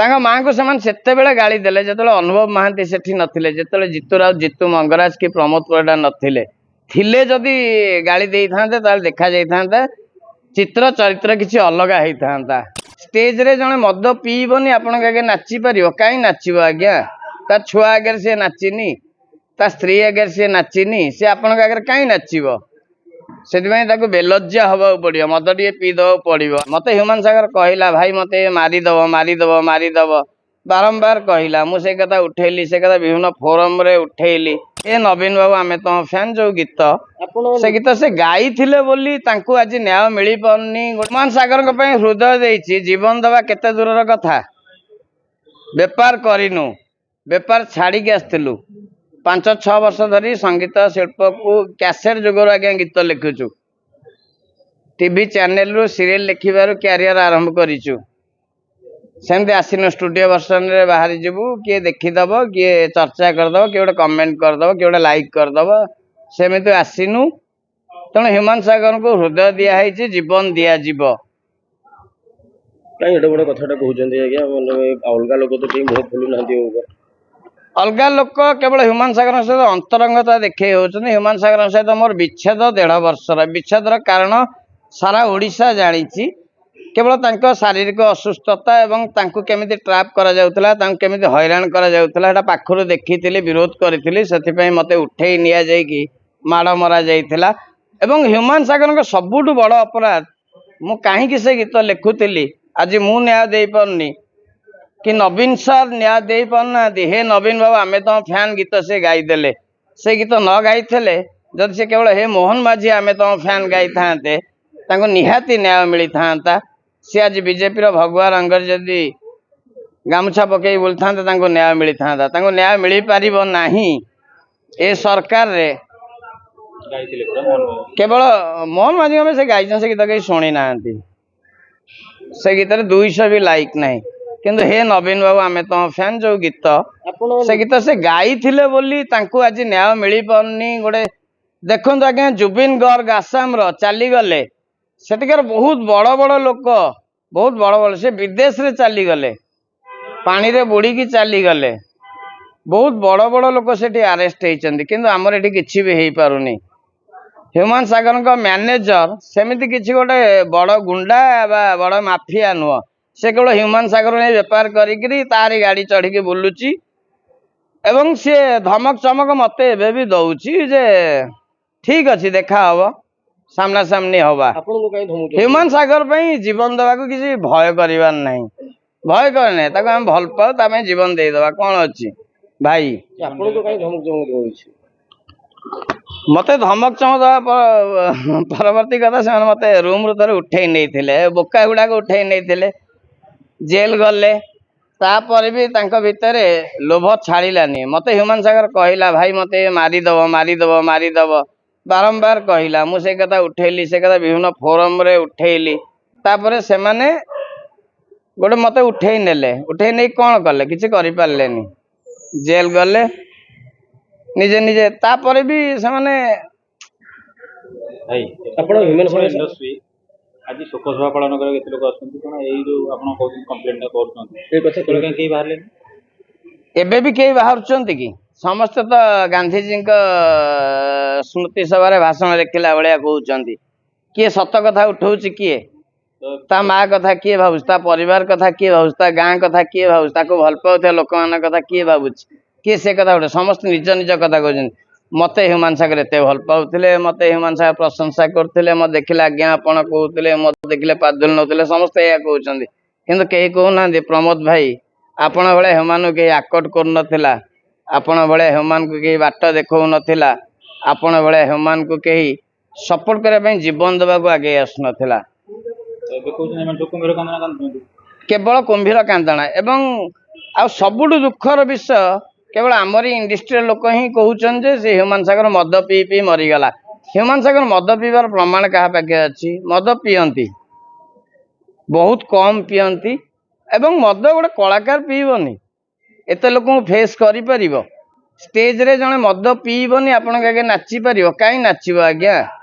ତାଙ୍କ ମାଆଙ୍କୁ ସେମାନେ ସେତେବେଳେ ଗାଳି ଦେଲେ ଯେତେବେଳେ ଅନୁଭବ ମହାନ୍ତି ସେଠି ନଥିଲେ, ଯେତେବେଳେ ଜିତୁ ରାଉତ, ଜିତୁ ମଙ୍ଗରାଜ କି ପ୍ରମୋଦ ପରିଡ଼ା ନଥିଲେ। ଥିଲେ ଯଦି ଗାଳି ଦେଇଥାନ୍ତେ, ତାହେଲେ ଦେଖା ଯାଇଥାନ୍ତା, ଚିତ୍ର ଚରିତ୍ର କିଛି ଅଲଗା ହେଇଥାନ୍ତା। ଷ୍ଟେଜରେ ଜଣେ ମଦ ପିଇବନି, ଆପଣଙ୍କ ଆଗେ ନାଚି ପାରିବ? କାହିଁ ନାଚିବ ଆଜ୍ଞା? ତା ଛୁଆ ଆଗରେ ସିଏ ନାଚିନି, ତା ସ୍ତ୍ରୀ ଆଗରେ ସିଏ ନାଚିନି, ସେ ଆପଣଙ୍କ ଆଗରେ କାହିଁ ନାଚିବ? ସେଥିପାଇଁ ତାକୁ ବେଲଜ୍ଜା ହବାକୁ ପଡିବ, ମଦ ଟିକେ ପିଇ ଦବାକୁ ପଡିବ। ମତେ ହ୍ୟୁମାନ ସାଗର କହିଲା, ଭାଇ ମତେ ମାରିଦବ, ମାରିଦବ, ମାରିଦବ, ବାରମ୍ବାର କହିଲା। ମୁଁ ସେ କଥା ଉଠେଇଲି, ସେ କଥା ବିଭିନ୍ନ ଫୋରମରେ ଉଠେଇଲି। ଏ ନବୀନ ବାବୁ ଆମେ ତମ ଫ୍ୟାନ୍, ଯୋଉ ଗୀତ ଆପଣ ସେ ଗୀତ ସେ ଗାଇଥିଲେ ବୋଲି ତାଙ୍କୁ ଆଜି ନ୍ୟାୟ ମିଳିପାରୁନି। ହ୍ୟୁମାନ ସାଗରଙ୍କ ପାଇଁ ହୃଦୟ ଦେଇଛି, ଜୀବନ ଦେବା କେତେ ଦୂରର କଥା। ବେପାର କରିନୁ, ବେପାର ଛାଡ଼ିକି ଆସିଥିଲୁ। 5-6 ବର୍ଷ ଧରି ସଙ୍ଗୀତ ଶିଳ୍ପକୁ କ୍ୟାସେଟ ଯୁଗରୁ ଆଜ୍ଞା ଗୀତ ଲେଖୁଛୁ। ଟିଭି ଚ୍ୟାନେଲରୁ ସିରିଏଲ ଲେଖିବାରୁ କ୍ୟାରିୟର ଆରମ୍ଭ କରିଛୁ। ସେମିତି ଆସିନୁ ଷ୍ଟୁଡିଓ ଭର୍ସନରେ ବାହାରି ଯିବୁ, କିଏ ଦେଖିଦବ, କିଏ ଚର୍ଚ୍ଚା କରିଦବ, କିଏ ଗୋଟେ କମେଣ୍ଟ କରିଦବ, କିଏ ଗୋଟେ ଲାଇକ୍ କରିଦବ, ସେମିତି ଆସିନୁ। ତେଣୁ ହ୍ୟୁମାନ ସାଗରଙ୍କୁ ହୃଦୟ ଦିଆହେଇଛି, ଜୀବନ ଦିଆଯିବ। କାଇଁ ଏଡ଼େ ବଡ଼ କଥାଟା କହୁଛନ୍ତି ଆଜ୍ଞା? ମାନେ ଅଲଗା ଲୋକ ତ କେହି ମୁହଁ ଖୋଲୁ ନାହାନ୍ତି ଏ ଉପରେ। ଅଲଗା ଲୋକ କେବଳ ହ୍ୟୁମାନ ସାଗରଙ୍କ ସହିତ ଅନ୍ତରଙ୍ଗତା ଦେଖେଇ ହେଉଛନ୍ତି। ହ୍ୟୁମାନ ସାଗରଙ୍କ ସହିତ ମୋର ବିଚ୍ଛେଦ 1.5 ବର୍ଷର। ବିଚ୍ଛେଦର କାରଣ ସାରା ଓଡ଼ିଶା ଜାଣିଛି। କେବଳ ତାଙ୍କ ଶାରୀରିକ ଅସୁସ୍ଥତା ଏବଂ ତାଙ୍କୁ କେମିତି ଟ୍ରାପ୍ କରାଯାଉଥିଲା, ତାଙ୍କୁ କେମିତି ହଇରାଣ କରାଯାଉଥିଲା, ସେଟା ପାଖରୁ ଦେଖିଥିଲି, ବିରୋଧ କରିଥିଲି। ସେଥିପାଇଁ ମୋତେ ଉଠେଇ ନିଆଯାଇକି ମାଡ଼ ମରା ଯାଇଥିଲା। ଏବଂ ହ୍ୟୁମାନ ସାଗରଙ୍କ ସବୁଠୁ ବଡ଼ ଅପରାଧ, ମୁଁ କାହିଁକି ସେ ଗୀତ ଲେଖୁଥିଲି, ଆଜି ମୁଁ ନ୍ୟାୟ ଦେଇପାରୁନି କି ନବୀନ ସାର୍ ନ୍ୟାୟ ଦେଇପାରୁନାହାନ୍ତି। ହେ ନବୀନ ବାବୁ ଆମେ ତମ ଫ୍ୟାନ୍ ଗୀତ ସେ ଗାଇଦେଲେ। ସେ ଗୀତ ନ ଗାଇଥିଲେ, ଯଦି ସେ କେବଳ ହେ ମୋହନ ମାଝୀ ଆମେ ତମ ଫ୍ୟାନ୍ ଗାଇଥାନ୍ତେ, ତାଙ୍କୁ ନିହାତି ନ୍ୟାୟ ମିଳିଥାନ୍ତା। ସେ ଆଜି ବିଜେପିର ଭଗୁଆ ରଙ୍ଗରେ ଯଦି ଗାମୁଛା ପକେଇ ବୁଲିଥାନ୍ତେ, ତାଙ୍କୁ ନ୍ୟାୟ ମିଳିଥାନ୍ତା। ତାଙ୍କୁ ନ୍ୟାୟ ମିଳିପାରିବ ନାହିଁ ଏ ସରକାରରେ। ଗାଇଥିଲେ ପରା ମୋହନ ମାଝୀ। କେବଳ ମୋହନ ମାଝୀଙ୍କ ପାଇଁ ସେ ଗାଇଛନ୍ତି, ସେ ଗୀତ କେହି ଶୁଣି ନାହାନ୍ତି। ସେ ଗୀତରେ 200 ବି ଲାଇକ୍ ନାହିଁ। କିନ୍ତୁ ହେ ନବୀନ ବାବୁ ଆମେ ତମ ଫ୍ୟାନ୍, ଯୋଉ ଗୀତ ଆପଣ ସେ ଗୀତ ସେ ଗାଇଥିଲେ ବୋଲି ତାଙ୍କୁ ଆଜି ନ୍ୟାୟ ମିଳିପାରୁନି। ଗୋଟେ ଦେଖନ୍ତୁ ଆଜ୍ଞା, ଜୁବିନ ଗର୍ଗ ଆସାମର ଚାଲିଗଲେ। ସେଠିକାର ବହୁତ ବଡ଼ ବଡ଼ ଲୋକ, ବହୁତ ବଡ଼ ବଡ଼, ସେ ବିଦେଶରେ ଚାଲିଗଲେ, ପାଣିରେ ବୁଡ଼ିକି ଚାଲିଗଲେ। ବହୁତ ବଡ଼ ବଡ଼ ଲୋକ ସେଠି ଆରେଷ୍ଟ ହେଇଛନ୍ତି, କିନ୍ତୁ ଆମର ଏଠି କିଛି ବି ହେଇପାରୁନି। ହ୍ୟୁମାନ ସାଗରଙ୍କ ମ୍ୟାନେଜର ସେମିତି କିଛି ଗୋଟେ ବଡ଼ ଗୁଣ୍ଡା ବା ବଡ଼ ମାଫିଆ ନୁହଁ। ସେ କେବଳ ହ୍ୟୁମାନ ସାଗର ନେଇ ବେପାର କରିକିରି ତାରି ଗାଡ଼ି ଚଢ଼ିକି ବୁଲୁଛି ଏବଂ ସିଏ ଧମକ ଚମକ ମତେ ଏବେ ବି ଦଉଛି ଯେ ଠିକ ଅଛି, ଦେଖା ହବ, ସାମ୍ନାସାମ୍ନି ହବା। ଆପଣଙ୍କୁ କାଇଁ ଧମଉଛନ୍ତି? ହ୍ୟୁମାନ ସାଗର ପାଇଁ ଜୀବନ ଦବାକୁ କିଛି ଭୟ କରିବାର ନାହିଁ। ଭୟ କରେ ନାହିଁ, ତାକୁ ଆମେ ଭଲ ପାଉ, ତା ପାଇଁ ଜୀବନ ଦେଇଦବା, କଣ ଅଛି ଭାଇ। ଆପଣଙ୍କୁ କାଇଁ ଧମକ ଚମକ ଦଉଛି? ମତେ ଧମକ ଚମକ ଦବା ପରବର୍ତ୍ତୀ କଥା, ସେମାନେ ମତେ ରୁମରୁ ଥରେ ଉଠେଇ ନେଇଥିଲେ, ବୋକା ଗୁଡାକ ଉଠେଇ ନେଇଥିଲେ, ଜେଲ ଗଲେ। ତାପରେ ବି ତାଙ୍କ ଭିତରେ ଲୋଭ ଛାଡ଼ିଲାନି। ମତେ ହ୍ୟୁମାନ ସାଗର କହିଲା, ଭାଇ ମତେ ମାରିଦବ, ମାରିଦବ, ମାରିଦବ, ବାରମ୍ବାର କହିଲା। ମୁଁ ସେ କଥା ଉଠେଇଲି, ସେ କଥା ବିଭିନ୍ନ ଫୋରମରେ ଉଠେଇଲି। ତାପରେ ସେମାନେ ଗୋଟେ ମତେ ଉଠେଇ ନେଲେ। ଉଠେଇ ନେଇ କଣ କଲେ? କିଛି କରିପାରିଲେନି, ଜେଲ ଗଲେ ନିଜେ ନିଜେ। ତାପରେ ବି ସେମାନେ ଭାଇ, ଆପଣ ହ୍ୟୁମାନ ସାଗର ଇଣ୍ଡଷ୍ଟ୍ରି ଆଜି ଶୋକ ସଭା ପାଳନ କରିବାକୁ ଏତେ ଲୋକ ଆସୁଛନ୍ତି କଣ? ଏଇ ଯୋଉ ଆପଣ କହୁଛନ୍ତି, କମ୍ପ୍ଲେନଟା କରୁଛନ୍ତି, ଏ କଥା ସେତେବେଳେ କାହିଁ କେହି ବାହାରିଲେନି? ଏବେ ବି କେହି ବାହାରୁଛନ୍ତି କି? ସମସ୍ତେ ତ ଗାନ୍ଧିଜୀଙ୍କ ସ୍ମୃତି ସଭାରେ ଭାଷଣ ଲେଖିଲା ଭଳିଆ କହୁଛନ୍ତି। କିଏ ସତ କଥା ଉଠଉଛି? କିଏ ତା ମା କଥା କିଏ ଭାବୁଛି? ତା ପରିବାର କଥା କିଏ ଭାବୁଛି? ତା ଗାଁ କଥା କିଏ ଭାବୁଛି? ତାକୁ ଭଲ ପାଉଥିବା ଲୋକମାନଙ୍କ କଥା କିଏ ଭାବୁଛି? କିଏ ସେ କଥା ଉଠେ? ସମସ୍ତେ ନିଜ ନିଜ କଥା କହୁଛନ୍ତି। ମତେ ହ୍ୟୁମାନ ସାଗର ଏତେ ଭଲ ପାଉଥିଲେ, ମତେ ହ୍ୟୁମାନ ସାଗର ପ୍ରଶଂସା କରୁଥିଲେ, ମତେ ଦେଖିଲେ ଆଜ୍ଞା ଆପଣ କହୁଥିଲେ, ମତେ ଦେଖିଲେ ପାଦୁଲ ନଉଥିଲେ, ସମସ୍ତେ ଏଇଆ କହୁଛନ୍ତି। କିନ୍ତୁ କେହି କହୁନାହାନ୍ତି, ପ୍ରମୋଦ ଭାଇ ଆପଣ ଭଳିଆ ହ୍ୟୁମାନଙ୍କୁ କେହି ଆକଟ କରୁନଥିଲା, ଆପଣ ଭଳିଆ ହ୍ୟୁମାନଙ୍କୁ କେହି ବାଟ ଦେଖାଉନଥିଲା, ଆପଣ ଭଳିଆ ହ୍ୟୁମାନଙ୍କୁ କେହି ସପୋର୍ଟ କରିବା ପାଇଁ ଜୀବନ ଦେବାକୁ ଆଗେଇ ଆସୁନଥିଲା। ତ ଏବେ କହୁଛନ୍ତି ଏମାନେ ସବୁ କୁମ୍ଭୀର କାନ୍ଦଣା କାନ୍ଦୁଛନ୍ତି। କେବଳ କୁମ୍ଭୀର କାନ୍ଦଣା। ଏବଂ ଆଉ ସବୁଠୁ ଦୁଃଖର ବିଷୟ, କେବଳ ଆମରି ଇଣ୍ଡଷ୍ଟ୍ରିର ଲୋକ ହିଁ କହୁଛନ୍ତି ଯେ ସେ ହ୍ୟୁମାନ ସାଗର ମଦ ପିଇ ପିଇ ମରିଗଲା। ହ୍ୟୁମାନ ସାଗର ମଦ ପିଇବାର ପ୍ରମାଣ କାହା ପାଖେ ଅଛି? ମଦ ପିଅନ୍ତି, ବହୁତ କମ ପିଅନ୍ତି। ଏବଂ ମଦ ଗୋଟେ କଳାକାର ପିଇବନି? ଏତେ ଲୋକଙ୍କୁ ଫେସ୍ କରିପାରିବ? ଷ୍ଟେଜରେ ଜଣେ ମଦ ପିଇବନି, ଆପଣଙ୍କ ଆଗେ ନାଚି ପାରିବ? କାହିଁ ନାଚିବ ଆଜ୍ଞା?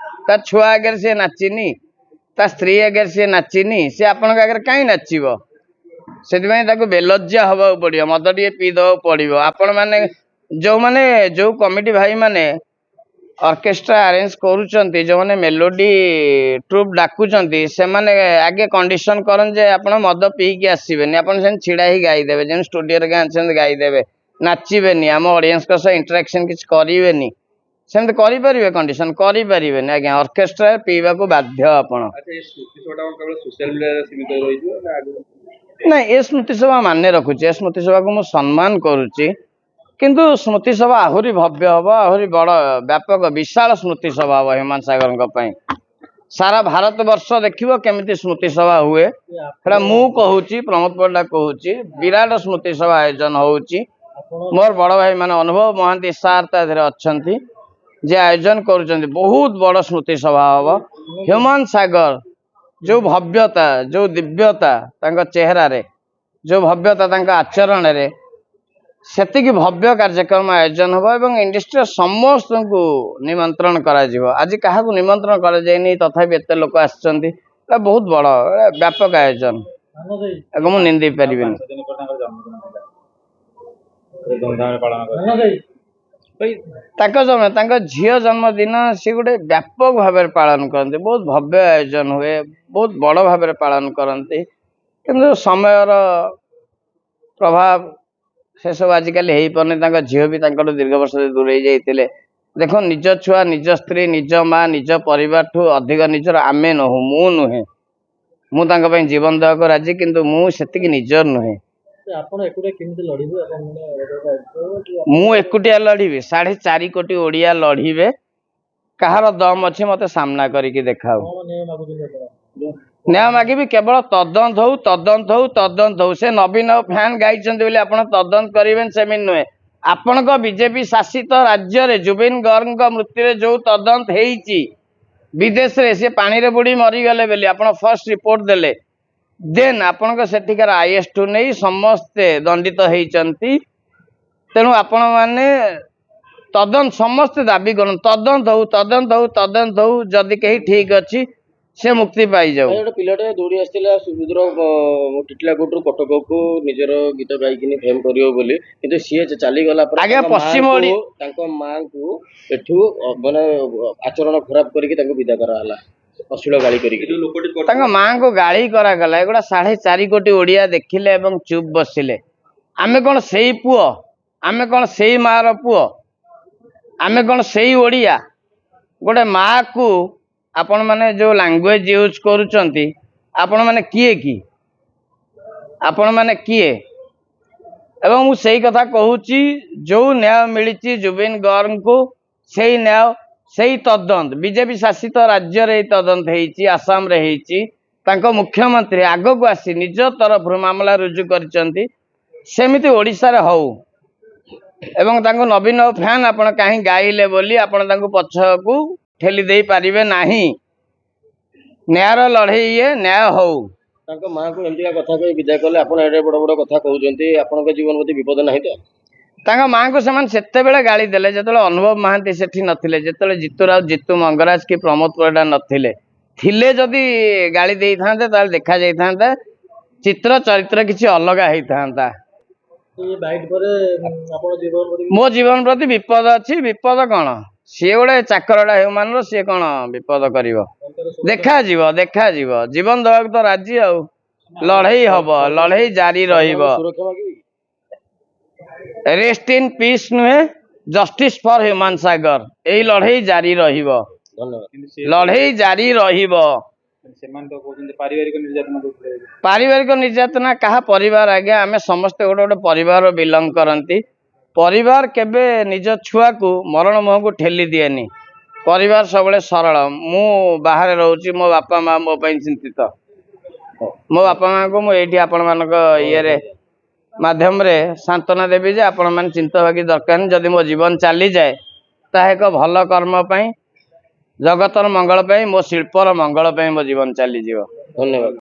ତା ଛୁଆ ଆଗରେ ସିଏ ନାଚିନି, ତା ସ୍ତ୍ରୀ ଆଗରେ ସିଏ ନାଚିନି, ସେ ଆପଣଙ୍କ ଆଗରେ କାହିଁ ନାଚିବ? ସେଥିପାଇଁ ତାକୁ ବେଲଜ୍ଜା ହବାକୁ ପଡିବ, ମଦ ଟିକେ ପିଇ ଦବାକୁ ପଡିବ। ଆପଣମାନେ ଯୋଉମାନେ, ଯୋଉ କମିଟି ଭାଇମାନେ ଅର୍କେଷ୍ଟ୍ରା ଆରେଞ୍ଜ କରୁଛନ୍ତି, ଯୋଉମାନେ ମେଲୋଡି ଟ୍ରୁପ୍ ଡାକୁଛନ୍ତି, ସେମାନେ ଆଗେ କଣ୍ଡିସନ କରନ୍ତି ଯେ ଆପଣ ମଦ ପିଇକି ଆସିବେନି, ଆପଣ ସେମିତି ଛିଡା ହେଇ ଗାଇଦେବେ, ଯେମିତି ଷ୍ଟୁଡିଓରେ ଗାଆନ୍ତି ସେମିତି ଗାଇଦେବେ, ନାଚିବେନି, ଆମ ଅଡିଏନ୍ସଙ୍କ ସହ ଇଣ୍ଟରାକ୍ସନ କିଛି କରିବେନି। ସେମିତି କରିପାରିବେ? କଣ୍ଡିସନ କରିପାରିବେନି ଆଜ୍ଞା। ଅର୍କେଷ୍ଟ୍ରା ପିଇବାକୁ ବାଧ୍ୟ ଆପଣ। ଆଚ୍ଛା, ଏ ସ୍ମୃତି ସଭାଟା କଣ କେବଳ ସୋସିଆଲ ମିଡିଆରେ ସୀମିତ ରହିଯିବ ନା ଆଗକୁ? ନାଇଁ, ଏ ସ୍ମୃତି ସଭା ମାନେ ରଖୁଛି, ଏ ସ୍ମୃତି ସଭାକୁ ମୁଁ ସମ୍ମାନ କରୁଛି। କିନ୍ତୁ ସ୍ମୃତି ସଭା ଆହୁରି ଭବ୍ୟ ହବ, ଆହୁରି ବଡ, ବ୍ୟାପକ, ବିଶାଳ ସ୍ମୃତି ସଭା ହବ ହ୍ୟୁମାନ ସାଗରଙ୍କ ପାଇଁ। ସାରା ଭାରତ ବର୍ଷ ଦେଖିବ କେମିତି ସ୍ମୃତି ସଭା ହୁଏ। ସେଟା ମୁଁ କହୁଛି, ପ୍ରମୋଦ ପରିଡ଼ା କହୁଛି। ବିରାଟ ସ୍ମୃତି ସଭା ଆୟୋଜନ ହଉଛି। ମୋର ବଡ ଭାଇ ମାନେ ଅନୁଭବ ମହାନ୍ତି ସାର୍ ତା ଦେହରେ ଅଛନ୍ତି, ଯେ ଆୟୋଜନ କରୁଛନ୍ତି। ବହୁତ ବଡ ସ୍ମୃତି ସଭା ହବ। ହ୍ୟୁମାନ ସାଗର ଯୋଉ ଭବ୍ୟତା, ଯୋଉ ଦିବ୍ୟତା ତାଙ୍କ ଚେହେରାରେ, ଯୋଉ ଭବ୍ୟତା ତାଙ୍କ ଆଚରଣରେ, ସେତିକି ଭବ୍ୟ କାର୍ଯ୍ୟକ୍ରମ ଆୟୋଜନ ହବ ଏବଂ ଇଣ୍ଡଷ୍ଟ୍ରିର ସମସ୍ତଙ୍କୁ ନିମନ୍ତ୍ରଣ କରାଯିବ। ଆଜି କାହାକୁ ନିମନ୍ତ୍ରଣ କରାଯାଇନି, ତଥାପି ଏତେ ଲୋକ ଆସିଛନ୍ତି। ଏଟା ବହୁତ ବଡ, ଏଟା ବ୍ୟାପକ ଆୟୋଜନ, ଏହାକୁ ମୁଁ ନିନ୍ଦି ପାରିବିନି। 5 ଦିନ ପରେ ତାଙ୍କର ଜନ୍ମଦିନ ଥିଲା, ଧୁମଧାମରେ ପାଳନ କରିଥିଲେ। ତାଙ୍କ ଝିଅ ଜନ୍ମଦିନ ସେ ଗୋଟେ ବ୍ୟାପକ ଭାବରେ ପାଳନ କରନ୍ତି। ବହୁତ ଭବ୍ୟ ଆୟୋଜନ ହୁଏ, ବହୁତ ବଡ ଭାବରେ ପାଳନ କରନ୍ତି। କିନ୍ତୁ ସମୟର ପ୍ରଭାବ, ସେସବୁ ଆଜିକାଲି ହେଇପାରୁନି। ତାଙ୍କ ଝିଅ ବି ତାଙ୍କର ଦୀର୍ଘ ବର୍ଷ ଦୂରେଇ ଯାଇଥିଲେ। ଦେଖ, ନିଜ ଛୁଆ, ନିଜ ସ୍ତ୍ରୀ, ନିଜ ମା, ନିଜ ପରିବାରଠୁ ଅଧିକ ନିଜର ଆମେ ନୁହଁ। ମୁଁ ନୁହେଁ। ମୁଁ ତାଙ୍କ ପାଇଁ ଜୀବନ ଦେବାକୁ ରାଜି, କିନ୍ତୁ ମୁଁ ସେତିକି ନିଜର ନୁହେଁ। ଆପଣ ଏକୁଟିଆ କେମିତି ଲଢିବେ? ଆପଣ ମାନେ ମୁଁ ଏକୁଟିଆ ଲଢିବି? 4.5 କୋଟି ଓଡିଆ ଲଢିବେ। କାହାର ଦମ ଅଛି ମତେ ସାମ୍ନା କରିକି ଦେଖାଉ। କଣ ନ୍ୟାୟ ମାଗୁଛନ୍ତି ଆପଣ? ନ୍ୟାୟ ମାଗିବି କେବଳ ତଦନ୍ତ ହଉ, ତଦନ୍ତ ହଉ, ତଦନ୍ତ ହଉ। ସେ ନବୀନ ଫ୍ୟାନ ଗାଇଛନ୍ତି ବୋଲି ଆପଣ ତଦନ୍ତ କରିବେନି ସେମିତି ନୁହେଁ। ଆପଣଙ୍କ ବିଜେପି ଶାସିତ ରାଜ୍ୟରେ ଜୁବିନ ଗର୍ଗଙ୍କ ମୃତ୍ୟୁରେ ଯୋଉ ତଦନ୍ତ ହେଇଛି, ବିଦେଶରେ ସେ ପାଣିରେ ବୁଡି ମରିଗଲେ ବୋଲି ଆପଣ ଫାର୍ଷ୍ଟ ରିପୋର୍ଟ ଦେଲେ, ଦେନ୍ ଆପଣଙ୍କ ସେଠିକାର is ଠୁ ନେଇ ସମସ୍ତେ ଦଣ୍ଡିତ ହେଇଛନ୍ତି। ତେଣୁ ଆପଣମାନେ ତଦନ୍ତ ସମସ୍ତେ ଦାବି କରନ୍ତୁ, ତଦନ୍ତ ହଉ, ତଦନ୍ତ ହଉ, ତଦନ୍ତ ହଉ। ଯଦି କେହି ଠିକ ଅଛି, ସେ ମୁକ୍ତି ପାଇଯାଉ। ଭାଇ, ଗୋଟେ ପିଲାଟେ ଦୌଡ଼ି ଆସିଥିଲା ସୁଦୂର ଟିଟିଲାଗଡ଼ରୁ କଟକକୁ ନିଜର ଗୀତ ଗାଇକିନି ଫେମ୍ କରିବ ବୋଲି, କିନ୍ତୁ ସିଏ ଚାଲିଗଲା ପରେ ଆଜ୍ଞା, ତାଙ୍କ ପଶ୍ଚିମ ତାଙ୍କ ମାଙ୍କୁ ଏଠୁ ମାନେ ଆଚରଣ ଖରାପ କରିକି ତାଙ୍କୁ ବିଦା କରାହେଲା, ଅଶ୍ଳୀଳ ଗାଳି କରିକି। ଯୋଉ ଲୋକଟି ତାଙ୍କ ମାଙ୍କୁ ଗାଳି କରାଗଲା, ଏଗୁଡ଼ା 4.5 କୋଟି ଓଡ଼ିଆ ଦେଖିଲେ ଏବଂ ଚୁପ୍ ବସିଲେ। ଆମେ କଣ ସେଇ ପୁଅ? ଆମେ କଣ ସେଇ ମାର ପୁଅ? ଆମେ କଣ ସେଇ ଓଡ଼ିଆ? ଗୋଟେ ମାକୁ ଆପଣମାନେ ଯୋଉ ଲାଙ୍ଗୁଏଜ ୟୁଜ୍ କରୁଛନ୍ତି, ଆପଣମାନେ କିଏ କି? ଆପଣମାନେ କିଏ? ଏବଂ ମୁଁ ସେଇ କଥା କହୁଛି, ଯୋଉ ନ୍ୟାୟ ମିଳିଛି ଜୁବିନ ଗର୍ଗଙ୍କୁ, ସେଇ ନ୍ୟାୟ, ସେଇ ତଦନ୍ତ ବିଜେପି ଶାସିତ ରାଜ୍ୟରେ ଏଇ ତଦନ୍ତ ହେଇଛି, ଆସାମରେ ହେଇଛି। ତାଙ୍କ ମୁଖ୍ୟମନ୍ତ୍ରୀ ଆଗକୁ ଆସି ନିଜ ତରଫରୁ ମାମଲା ରୁଜୁ କରିଛନ୍ତି। ସେମିତି ଓଡ଼ିଶାରେ ହଉ ଏବଂ ତାଙ୍କୁ ନବୀନ ଫ୍ୟାନ୍ ଆପଣ କାହିଁ ଗାଇଲେ ବୋଲି ଆପଣ ତାଙ୍କୁ ପଛକୁ ଠେଲି ଦେଇ ପାରିବେ ନାହିଁ। ନ୍ୟାୟର ଲଢେଇ ଇଏ, ନ୍ୟାୟ ହଉ। ତାଙ୍କ ମାଙ୍କୁ ଏମିତିକା କଥା କହି ବିଦା କଲେ, ଆପଣ ଏଡ଼େ ବଡ଼ ବଡ଼ କଥା କହୁଛନ୍ତି, ଆପଣଙ୍କ ଜୀବନ ପ୍ରତି ବିପଦ ନାହିଁ ତ? ତାଙ୍କ ମାଙ୍କୁ ସେମାନେ ସେତେବେଳେ ଗାଳି ଦେଲେ ଯେତେବେଳେ ଅନୁଭବ ମହାନ୍ତି ସେଠି ନଥିଲେ, ଯେତେବେଳେ ଜିତୁ ରାଉତ, ଜିତୁ ମଙ୍ଗରାଜ କି ପ୍ରମୋଦ ପରିଡ଼ା ନଥିଲେ। ଥିଲେ ଯଦି ଗାଳି ଦେଇଥାନ୍ତେ, ତାହେଲେ ଦେଖା ଯାଇଥାନ୍ତା, ଚିତ୍ର ଚରିତ୍ର କିଛି ଅଲଗା ହେଇଥାନ୍ତା। ଏ ବାଇଟ୍ ପରେ ଆପଣ ଜୀବନ ପ୍ରତି ମୋ ଜୀବନ ପ୍ରତି ବିପଦ ଅଛି? ବିପଦ କଣ? ସିଏ ଗୋଟେ ଚାକରଟା ହ୍ୟୁମାନର, ସିଏ କଣ ବିପଦ କରିବ? ଦେଖାଯିବ, ଦେଖାଯିବ। ଜୀବନ ଦେବାକୁ ତ ରାଜି ଆଉ। ଲଢେଇ ହବ, ଲଢେଇ ଜାରି ରହିବ। ସୁରକ୍ଷା ମାଗିବେ କି? ରେଷ୍ଟ ଇନ୍ ପିସ୍ ନୁହେଁ, ଜଷ୍ଟିସ୍ ଫର ହ୍ୟୁମାନ ସାଗର। ଏଇ ଲଢେଇ ଜାରି ରହିବ। ଧନ୍ୟବାଦ। କିନ୍ତୁ ସେ ଲଢେଇ ଜାରି ରହିବ। ସେମାନେ ତ କହୁଛନ୍ତି ପାରିବାରିକ ନିର୍ଯାତନା ଦଉଥିଲେ। ପାରିବାରିକ ନିର୍ଯାତନା କାହା ପରିବାର ଆଜ୍ଞା? ଆମେ ସମସ୍ତେ ଗୋଟେ ଗୋଟେ ପରିବାର ବିଲଙ୍ଗ କରନ୍ତି। ପରିବାର କେବେ ନିଜ ଛୁଆକୁ ମରଣ ମୁହଁକୁ ଠେଲି ଦିଏନି। ପରିବାର ସବୁବେଳେ ସରଳ। ମୁଁ ବାହାରେ ରହୁଛି, ମୋ ବାପା ମା ମୋ ପାଇଁ ଚିନ୍ତିତ। ମୋ ବାପା ମାଙ୍କୁ ମୁଁ ଏଇଠି ଆପଣମାନଙ୍କ ଇଏରେ ମାଧ୍ୟମରେ ସାନ୍ତ୍ୱନା ଦେବି ଯେ ଆପଣମାନେ ଚିନ୍ତା ହେବା କିଛି ଦରକାର ନାହିଁ। ଯଦି ମୋ ଜୀବନ ଚାଲିଯାଏ, ତାହା ଏକ ଭଲ କର୍ମ ପାଇଁ, ଜଗତର ମଙ୍ଗଳ ପାଇଁ, ମୋ ଶିଳ୍ପର ମଙ୍ଗଳ ପାଇଁ ମୋ ଜୀବନ ଚାଲିଯିବ। ଧନ୍ୟବାଦ।